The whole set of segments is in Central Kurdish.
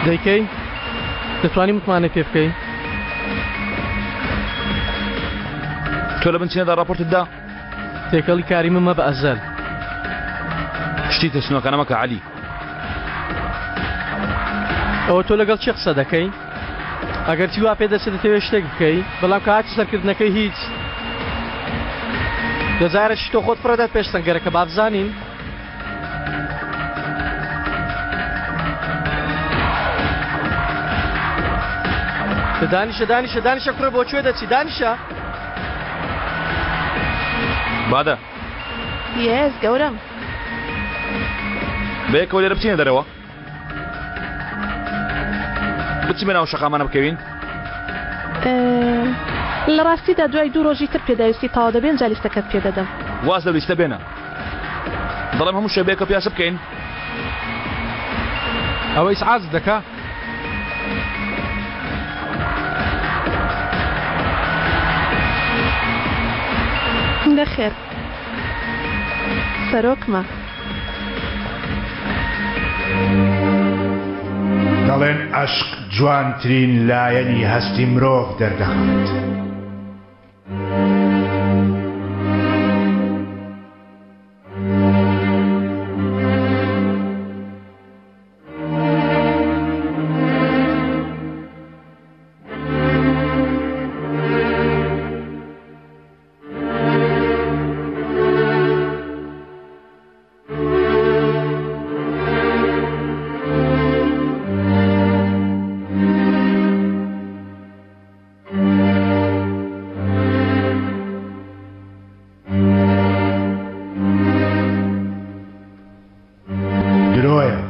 دەیکەی؟ دەتوانی متمانەی پێ بکەی؟ تۆ لە بنچینەدا ڕاپۆرتت دا؟ تێکەڵی کاری من مەبە ئەزەل. شتی ترسنۆکانە مەکە عەلی. ئەوە تۆ لەگەڵ کێ قسە دەکەی؟ ئەگەر چی وا پێ دەچێت دەتەوێت شتێک بکەی بەڵام کە هاتی سەرکردنەکەی هیچ دەزارەکی تۆ خۆت فڕێدات پێش سەنگەرەکە با بزانین. دانیشە دانیشە دانیشە کوڕە بۆ کوێ دەچی دانیشە. بادە. یێس گەورەم. بەیەکەوە لێرە بچینە دەرەوە. بچیمە ناو شەقامانە بکەوین؟ لە ڕاستیدا دوای دوو ڕۆژی تر پێداویستی تەواو دەبێن جا لیستەکەت پێ دەدەم. واز لەو لیستە بێنە. دەڵێم هەموو شەو بەیەکەوە پیاسە بکەین. ئەوە ئیسعاجت دەکا؟ نەخێر سەرۆکمە. دەڵێن عەشق جوانترین لایەنی هەستی مرۆڤ دەردەخات. درۆیە.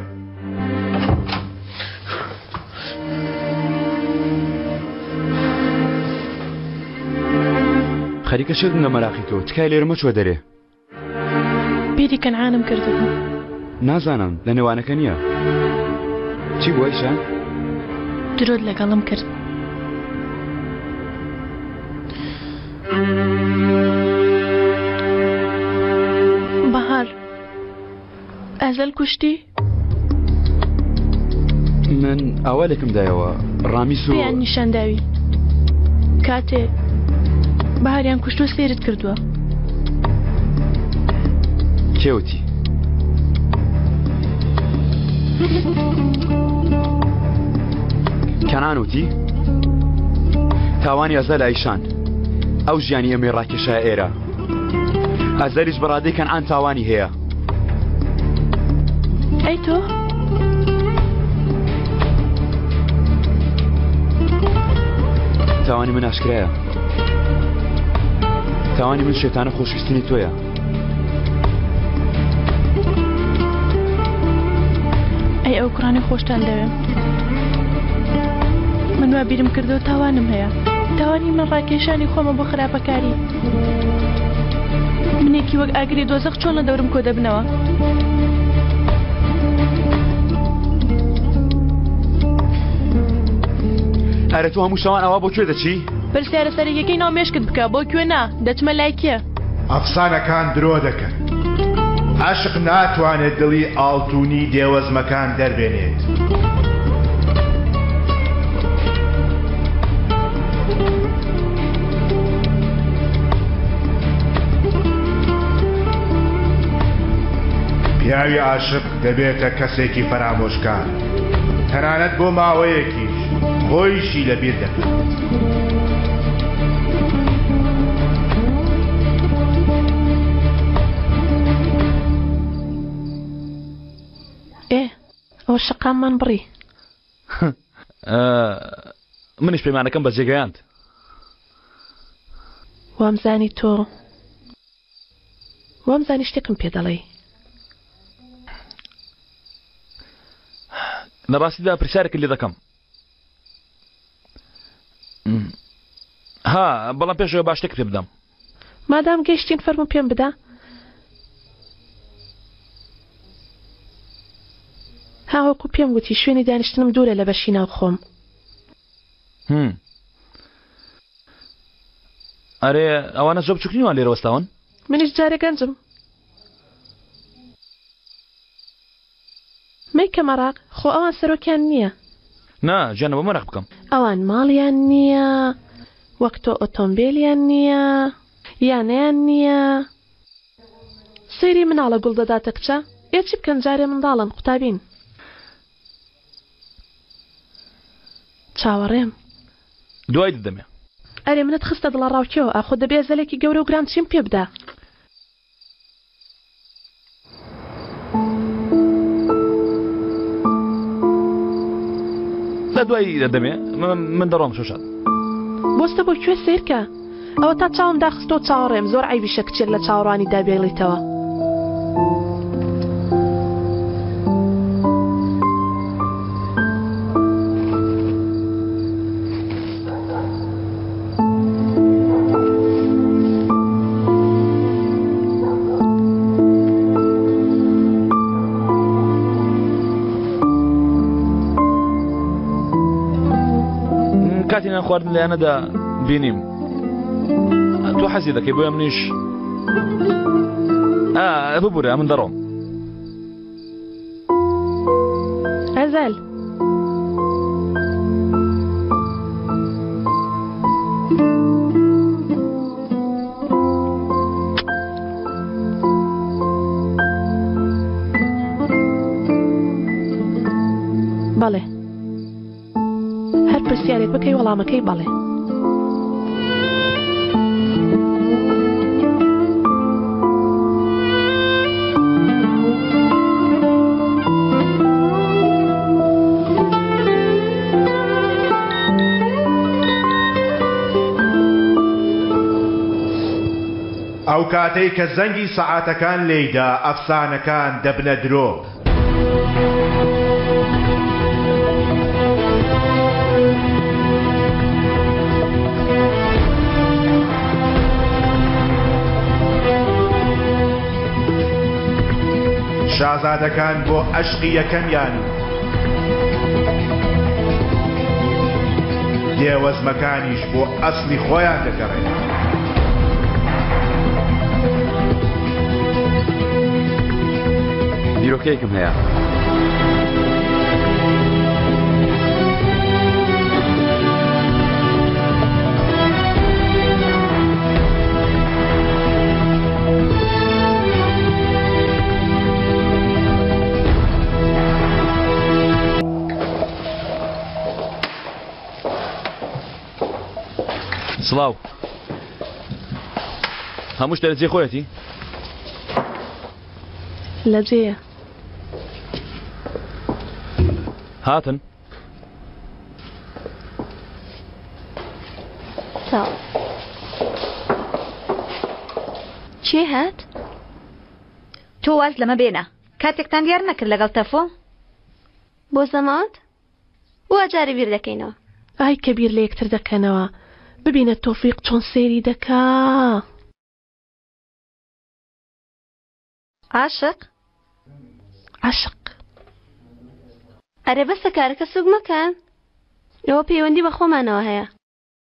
خەریکە شێتم لە مەراقی تۆ تکای لێرە مەچوە دەرێ. بیری کەنعانم کردبوو. نازانم لە نێوانەکە نییە. چی بوو ئەیشان؟ درۆت لەگەڵم کرد. بەهار ئەزەل کوشتی؟ من ئاوالێکم دایەوە ڕامیس و پێیان نیشان داوی کاتێ بەهاریان کوشتوە سەیرت کردووە. کێ وتی؟ کەنان وتی تاوانی ئەزەل ئایشان ئەو ژیانی ئێمەی ڕاکێشایە ئێرە ئەزەلیش بەڕادەی کەنعان تاوانی هەیە. ئەی تۆ؟ تاوانی من ئاشکرایە. تاوانی من شێتانە خۆشویستنی تۆیە. ئەی ئەو کوڕانەی خۆشتان دەوێم. من وا بیرم کردەوە تاوانم هەیە. تاوانی من ڕاکێشانی خۆمە بۆ خراپەکاری. منێکی وەک ئاگری دۆزەخ چۆن لە دەورم کۆ دەبنەوە؟ ئەرە تۆ هەموو شەوان ئەوە بۆ کوێ دەچی؟ پرسیارە سەرەکیەکەی ناو مێشکت بکە بۆ کوێ نا دەچمە لای کێ؟ ئەفسانەکان درۆ دەکەن. عەشق ناتوانێت دڵی ئاڵتونی دێوەزمەکان دەربێنێت. پیاوی عاشق دەبێتە کەسێکی فەرامۆشکار، تەنانەت بۆ ماوەیەکیش خۆیشی لەبیر دەکات. ئێ ئەوە شەقاممان بڕی. منیش پەیمانەکەم بەجێ گەیاند. وامزانی تۆ وامزانی شتێکم پێ دەڵێی. لە ڕاستیدا پرسیارێکت لێ دەکەم. ها بەڵام پێشەوە با شتێکت پێ بدەم. مادام گەیشتین فەرموو پێم بدە. ها وەکو پێم گوتی شوێنی دانیشتنم دوورە لە بەشی ناو خۆم. هم. ئەرێ ئەوانە زۆر بچووک نین وا لێرە وەستاون؟ منیش جارێ گەنجم. مەیکە مەراق، خۆ ئەوان سەرۆکیان نییە. نا گیانە بۆ مەراق بکەم. ئەوان ماڵیان نییە وەک تۆ ئۆتۆمبێلیان نییە یانەیان نییە سەیری مناڵە گوڵ دەداتە کچە ئێ چی بکەن جارێ منداڵن قوتابین. چاوەڕێم. دوای دەدەمێ. ئەرێ منت خستە دڵەڕاوکێوە ئاخۆ دەبێ زەلێکی گەورە و گران چیم پێ بدا. لە دوای دەدەمێ من دەڕۆم شۆشاد. بۆستە بۆ کوێ سەیرکە ئەوەتا چاوم داخستۆ چاوەڕێم زۆر عەیبیشە کچێک لە چاوەڕوانیدا بێڵیتەوە. کاتی نان خواردن لە یانەدا بینیم تۆ حەزی دەکەی بۆیە منیش ببورە من دەڕۆم ئەزەل بەڵێ هەر پرسیارێک بکەی وەڵامەکەی بەڵێ. ئەو کاتەی کە زەنگی سەعاتەکان لێیدا ئەفسانەکان دەبنە درۆ. شازادەکان بۆ ئەشقی یەکەمیان و دێوەزمەکانیش بۆ ئەسڵی خۆیان دەگەڕێنەوە. بیرۆکەیەکم هەیە. سڵاو هەموو شتە لە جێ خۆیەتی؟ لە جێیە. هاتن. سڵاو. کێ هات؟ تۆ واز لەمە بێنە. کاتێکتان دیار نەکرد لەگەڵ تەفۆ؟ بۆ زەماوەند؟ وا جارێ بیر دەکەینەوە. ئای کە بیر لە یەکتر دەکەنەوە. ببینە تۆفیق چۆن سەیری دەکا. عاشق؟ عاشق. ئەرێ بەسە کارەکە سوک مەکەن. ئەوە پەیوەندی بە خۆمانەوە هەیە.